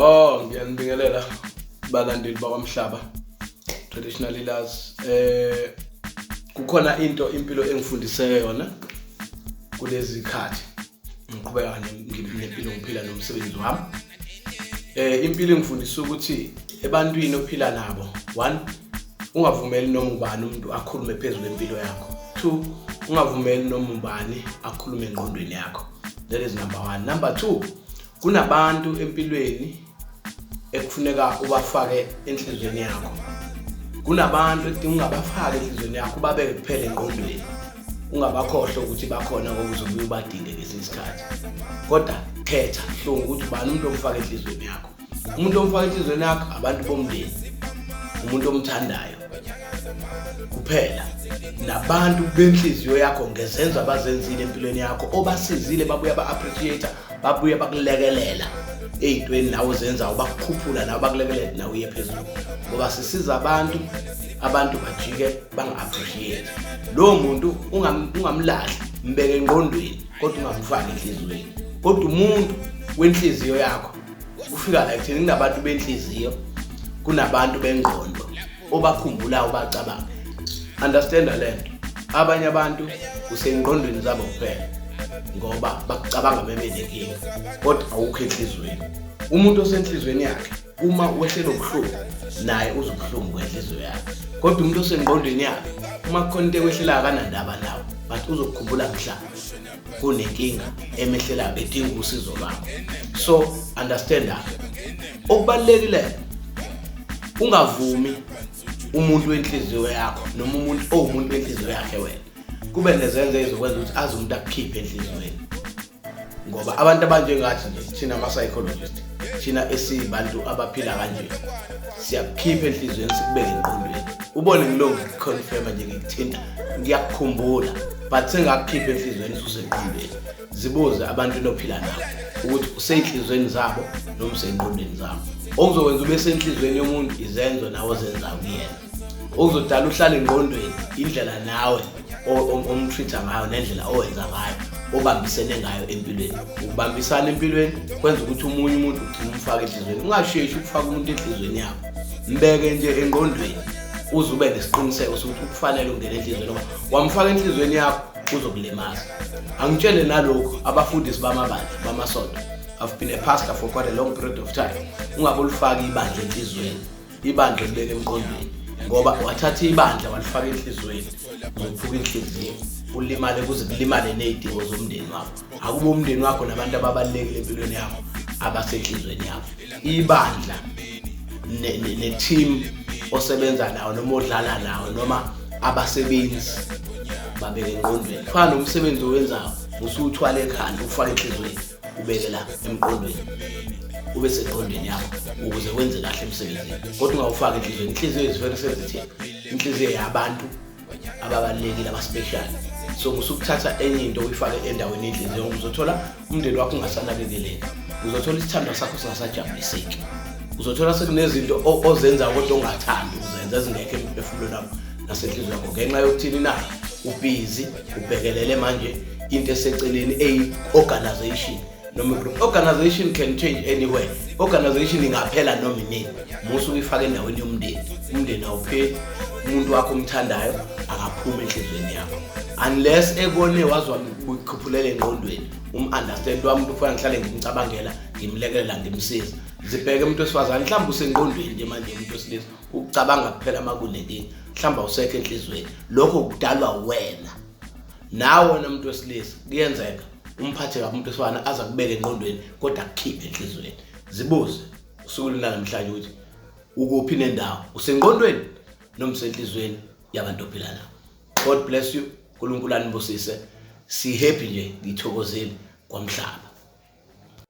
Oh, ngiyanibingelela balandeli bakwaMhlaba Traditional Healers. Kukhona into impilo engifundise yona kulezi khathi. Ngiqhubeka nempilo, ngiphila nomsebenzi wami. Impilo ingifundisa ukuthi ebantwini ophila nabo, one, ungavumeli noma ubani umuntu akhulume phezulu empilo yakho. Two, ungavumeli noma ubani akhulume engqondweni yakho. That is number 1. Number 2, kunabantu empilweni ekufuneka ubafake enhliziyweni yakho. Kunabantu ekudinga ungabafaki enhliziyweni yakho, ubabeke kuphela engqondweni. Ungabakhohlwa ukuthi bakhona ngoba uzobuye ubadinge ngesinye isikhathi. Kodwa khetha hlungu ukuthi ubani umuntu omfaka enhliziyweni yakho. Umuntu omfaka enhliziyweni yakho abantu bomndeni, umuntu omthandayo kuphela, nabantu benhliziyo yakho ngezenzo abazenzile empilweni yakho, obasizile babuya ba-appreciate, babuye bakulekelela ey'ntweni nawe ozenzayo, bakukhuphula nawe, bakulekelela nawe uye phezulu. Ngoba sisiza abantu, abantu bajike banga-appreciate. Lowo muntu ungamlahli, mbeke engqondweni kodwa ungamfaki enhliziyweni. Kodwa umuntu wenhliziyo yakho kufika la ekutheni kunabantu benhliziyo, kunabantu bengqondo obakhumbulayo, ubacabanga. Understand le nto. Abanye abantu usengqondweni zabo kuphela ngoba bakucabanga bebenenkinga, kodwa awukho enhliziyweni. Umuntu osenhliziyweni yakhe uma wehlelwa ubuhlungu naye uzwa ubuhlungu kwenhliziyo yakhe, kodwa umuntu osengqondweni yakhe uma kukhona into ekwehlelayo akanandaba nawo, but uzokukhumbula mhla kunenkinga emehlelayo edinga usizo lwakho. So understand that. Okubalulekile, ungavumi umuntu wenhliziyo yakho noma umuntu owumuntu wenhliziyo yakhe wena kube nezenzo ezokwenza ukuthi aze umuntu akukhiphe enhliziyweni. Ngoba abantu abanjengathi nje thina ama-psychologist, thina esibantu abaphila kanje, siyakukhipha enhliziyweni sikubeke engqondweni. Ubone ngilongu ngikuconfirma nje, ngikuthinta, ngiyakukhumbula, but sengakukhipha enhliziyweni ususengqondweni. Zibuze abantu ophila nabo ukuthi usey'nhliziyweni zabo noma usey'ngqondweni zabo. Okuzokwenza ube senhliziyweni yomuntu izenzo nawe ozenzayo kuyena. Okuzodala uhlale engqondweni indlela nawe omtreat-a ngayo nendlela owenza ngayo, obambisene ngayo empilweni. Ukubambisana empilweni kwenza ukuthi omunye umuntu ugcine umfake enhliziyweni. Ungasheshi ukufaka umuntu enhliziyweni yakho, mbeke nje engqondweni uze ube nesiqiniseko sokuthi ukufanele ungene enhliziyweni, ngoba wamfaka enhliziyweni yakho uzokulimaza. Angitshele nalokhu abafundisi bamabandla bamasonto. I've been a pastor for quite a long period of time. Ungabe ulifaka ibandla enhliziyweni, ibandla libeke emqondweni, ngoba wathatha ibandla walifaka enhliziyweni, uzophuka inhliziyo, ulimale kuze kulimale ney'dingo zomndeni wakho. Akube umndeni wakho nabantu ababalulekile empilweni yakho abasenhliziyweni yakho. Ibandla ne-team osebenza nawo noma odlala nawo noma abasebenzi babeke engqondweni. Kufana nomsebenzi owenzayo, usuwuthwala ekhanda ufake enhliziyweni, ubeke la emqondweni, ube sengqondweni yakho ukuze wenze kahle emsebenzini, kodwa ungawufaki enhliziyweni. Inhliziyo is very sensitive, inhliziyo yabantu ababalulekile, abaspecial. So musukuthatha enye into uyifake endaweni yenhliziyo, ngoba uzothola umndeni wakho ungasanakekeleki, uzothola isithandwa sakho singasajabuliseki, uzothola sekunezinto ozenzayo kodwa ongathandi ukuzenza ezingekho emphefumulweni wakho nasenhliziyweni yakho. Ngenxa yokuthini na? Ubhizi ubhekelele manje into eseceleni eyi-organization noma i-group. Organization can change anywhere, organization ingaphela noma inini. Musa ukuyifaka endaweni yomndeni. Umndeni awupheli. Umuntu wakho omthandayo akaphumi enhliziyweni yakho unless ekone wazwa kukhuphulela engqondweni, um-understand wami umuntu kufanele ngihlale ngimcabangela, ngimlekelela, ngimsiza. Zibheke umuntu wesifazane, mhlawumbe usengqondweni nje manje umuntu wesilisa ukucabanga kuphela uma kunenkinga, mhlawumbe awusekho enhliziyweni. Lokho kudalwa wena. Nawe wena umuntu wesilisa kuyenzeka umphathe kabi umuntu wesifazane aze akubeke engqondweni kodwa akukhiphe enhliziyweni. Zibuze usuku lunanamhlanje ukuthi ukuphi nendawo, usengqondweni noma usenhliziyweni yabantu ophila nabo. God bless you, uNkulunkulu anibusise. Si happy nje, ngithokozile kwaMhlaba.